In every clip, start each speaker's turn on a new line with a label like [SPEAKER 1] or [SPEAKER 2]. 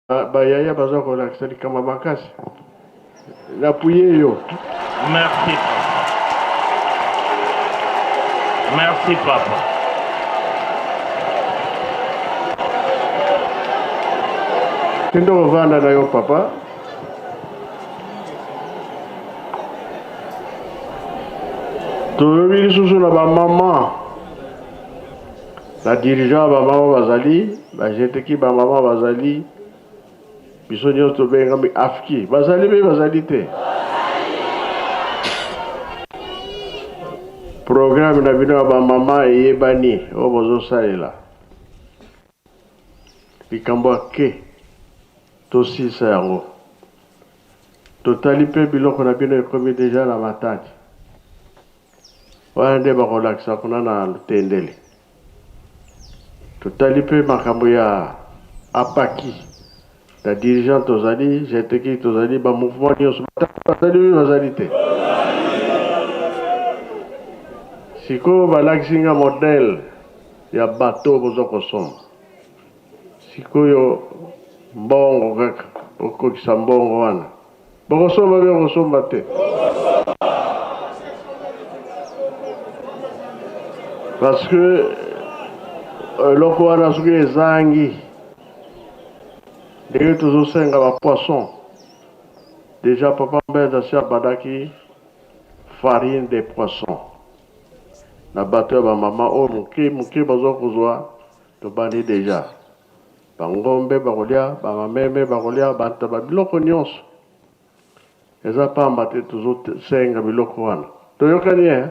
[SPEAKER 1] Ba yaya baza kolakisa likambo makasi. N'appuyer yo.
[SPEAKER 2] Merci papa. Merci papa.
[SPEAKER 1] Kende kovanda na yo papa. Tolobi lisusu na ba mama ba dirigeant ba mama bazali ba jeteki ba mama bazali biso nyonso tobengami afki bazali mpe bazali te programme na bino ya bamama eyebani oyo bozosalela likambo ya ke tosilisa yango totali mpe biloko na bino ekomi deja na matadi Wana nde bakolakisa kuna na lutendele. Totali mpe makambo ya apaki na dirigeant tozali jeteki tozali ba mouvement nyonso bazali oyo bazali te. Sikoyo balakisi nga modèle ya bateau boza kosomba. Sikoyo mbongo kaka okokisa mbongo wana. Bokosomba bia kosomba te. Parce que eloko wana soki ezangi ndenge tozosenga ba poisson deja papa Mbenza asi abandaki farine de poisson na bato ya bamama oyo moke moke baza kozwa tobandi deja Ba ngombe bakolia, ba mameme bakolia, ba ntaba, biloko nionso. Eza pamba te tozo senga biloko wana. Toyokani eh?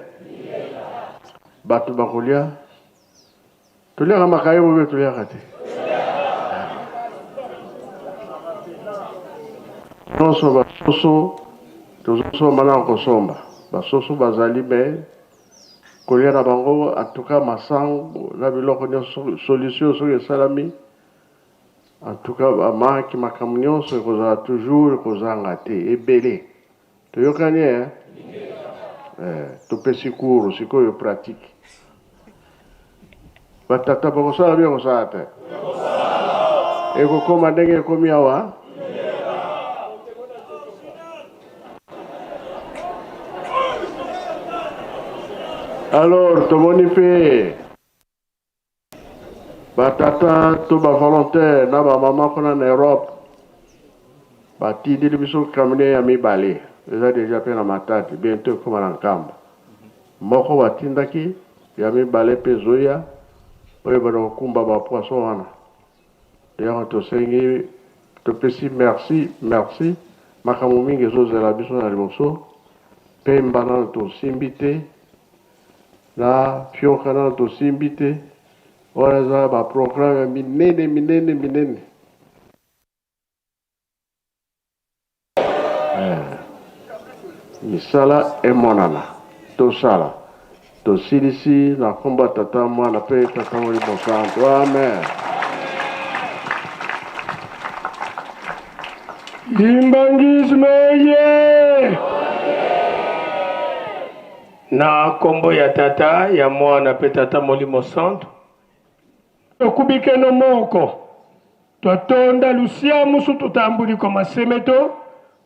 [SPEAKER 1] Bato bakolia. Toliaka makayebo be toliaka te. Nyonso ba soso tozosomba na kosomba. Ba soso bazali mais Kolia na bango en tout cas masangu na biloko nionso solution soki esalami en tout cas ba maki makambo nionso ekozala toujours ekozanga te ebele toyokani eh? Eh, topesi cours sikoyo pratique batata bakosala bien kosala te ekokoma ndenge ekomi awa Alors tomoni mpe batata to ba volontaire na ba mama kuna na Europe batindeli biso camion ya mibale eza deja mpe na Matadi bientôt ekoma na Nkamba moko batindaki ya mibale mpe ezoya oyo bana kokumba ba poisson wana D'ailleurs tosengi topesi merci merci makambo mingi ezozela biso na liboso pemba nano tosimbi te na fioka nano tosimbi te wana eza ba programme ya minene minene minene Eh, misala emonana tosala tosilisi na nkombo ya tata mwana mpe tata molimo santu amen
[SPEAKER 3] Kimbanguisme ye! Na kombo ya Tata, ya Mwana pe Tata Molimo Santu. Tokubikeno moko twatonda lusia musu tutambuliko masemeto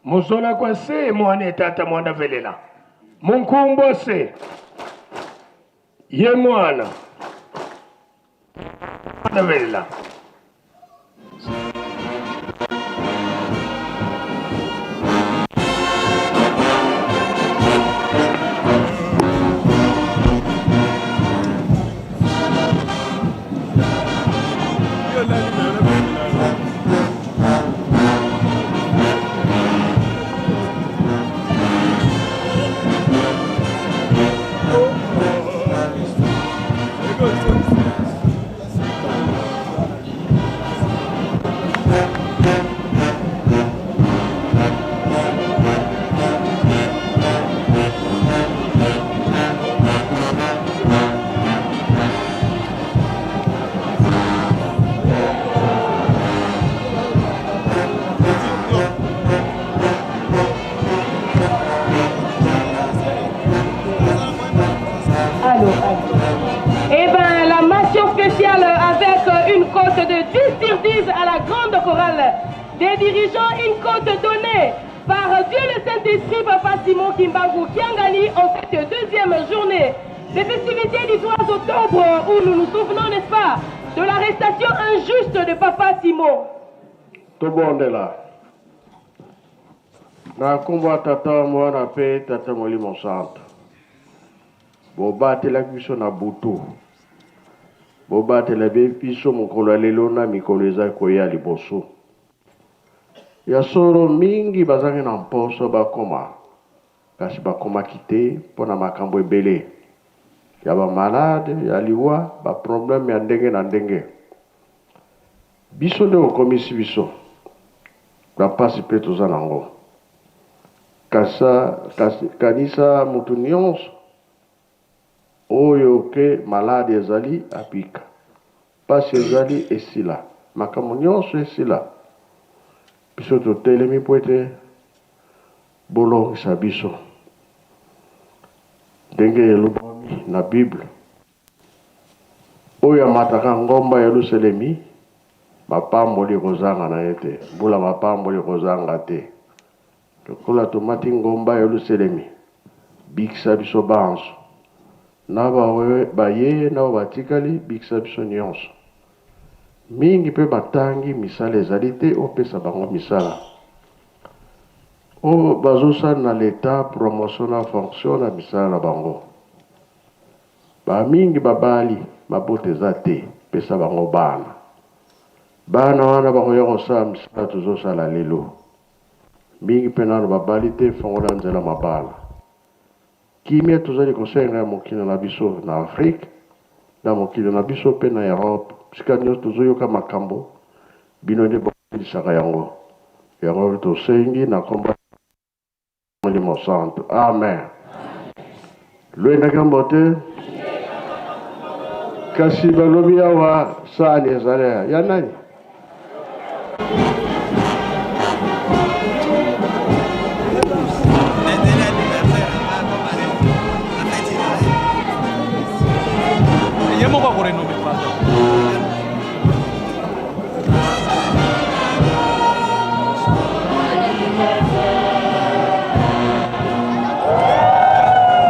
[SPEAKER 3] muzola kwa se mwana etata mwana velela munkumbwa se ye mwana mwana velela.
[SPEAKER 4] remise à la grande chorale des dirigeants une cote donnée par Dieu le Saint-Esprit, Papa Simon Kimbangu Kiangani, en cette deuxième journée des festivités du 3 octobre où nous nous souvenons, n'est-ce pas, de l'arrestation injuste de Papa Simon.
[SPEAKER 1] Tobondela na nkombo ya Tata, Mwana mpe Tata Molimo Santo. Bobatelaki biso na butu, bobatela biso mokolo ya lelo na mikolo eza koya liboso. Ya solo, mingi bazangi na mposo bakoma, kasi bakomaki te mpo na makambo ebele ya bamalade, ya liwa, baproblème ya ndenge na ndenge. Biso nde okomisi biso bampasi mpe toza nango. Kasa, kasi, kanisa moto nyonso oyo ke maladi ezali abika, mpasi ezali esila, makambo nyonso esila. Biso totelemi mpo ete bolongisa biso ndenge elobami na Bible. Oyo amataka ngomba Yelusalemi, mapamboli ekozanga na ye te, mbula mapamboli ekozanga te. Lokola tomati ngomba Yelusalemi, bikisa biso banso, na baye na oyo batikali, bikisa biso nyonso. Mingi mpe batangi misala ezali te, opesa bango misala. Oyo bazosala na leta promotion na fonction na misala na bango. Ba mingi babali, mabota eza te, pesa bango bana. Bana wana bakoya kosala misala tozosala lelo. Mingi mpe nano babali te, fongola nzela mabala. Kimia tozali kosenga ya mokili na biso na Afrique, na mokili na biso mpe na Europe. Bisika nyonso tozoyoka makambo, bino nde bokilisaka yango. Yango tosengi na kombo Molimo Santo. Amen. Lwendaki mbote. Kasi balobi awa sani ezali ya nani?
[SPEAKER 5] Ye moko akorenome pardon.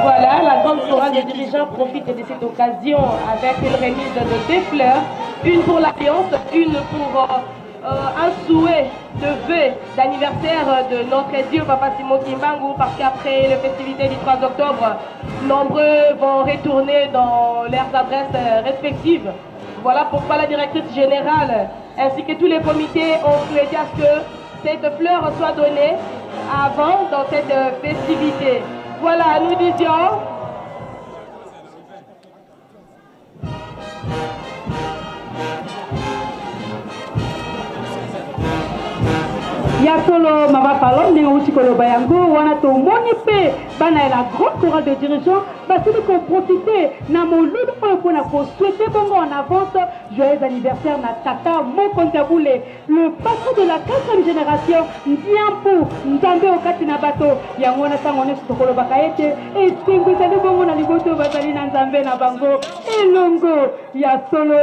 [SPEAKER 4] Voilà, la grande chorale des dirigeants profite de cette occasion avec une remise de deux fleurs, une pour l'Alliance, une pour un souhait de vœu d'anniversaire de notre Dieu Papa Simon Kimbangu, parce qu'après les festivités du 3 octobre, nombreux vont retourner dans leurs adresses respectives. Voilà pourquoi la directrice générale ainsi que tous les comités ont souhaité à ce que cette fleur soit donnée avant dans cette festivité. Voilà, nous disions...
[SPEAKER 6] Ya solo, mama Falon, ndenge outi koloba yango wana, tomoni mpe bana ya la grande chorale de dirigeants basili koprofite na molulu oyo mpona kosouhaiter bongo en avance joyeux anniversaire na tata mokonzi ya bule, le patron de la quatrième génération, Ndiampu Nzambe okati na bato. Yango wana ntango nyonso tokolobaka ete esengo ezali bongo na liboso oyo bazali na Nzambe na bango elongo. Ya solo.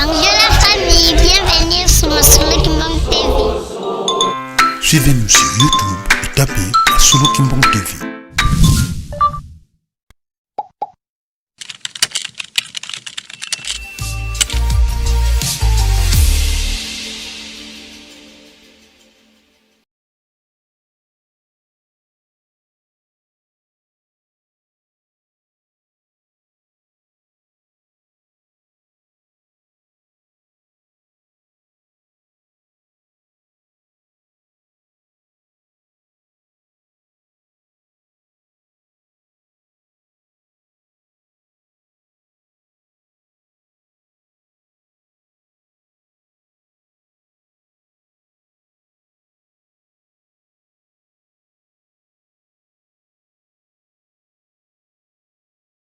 [SPEAKER 7] Bonjour la famille, bienvenue sur Masolo Kimbang TV.
[SPEAKER 8] Suivez-nous sur YouTube et tapez Masolo Kimbang TV.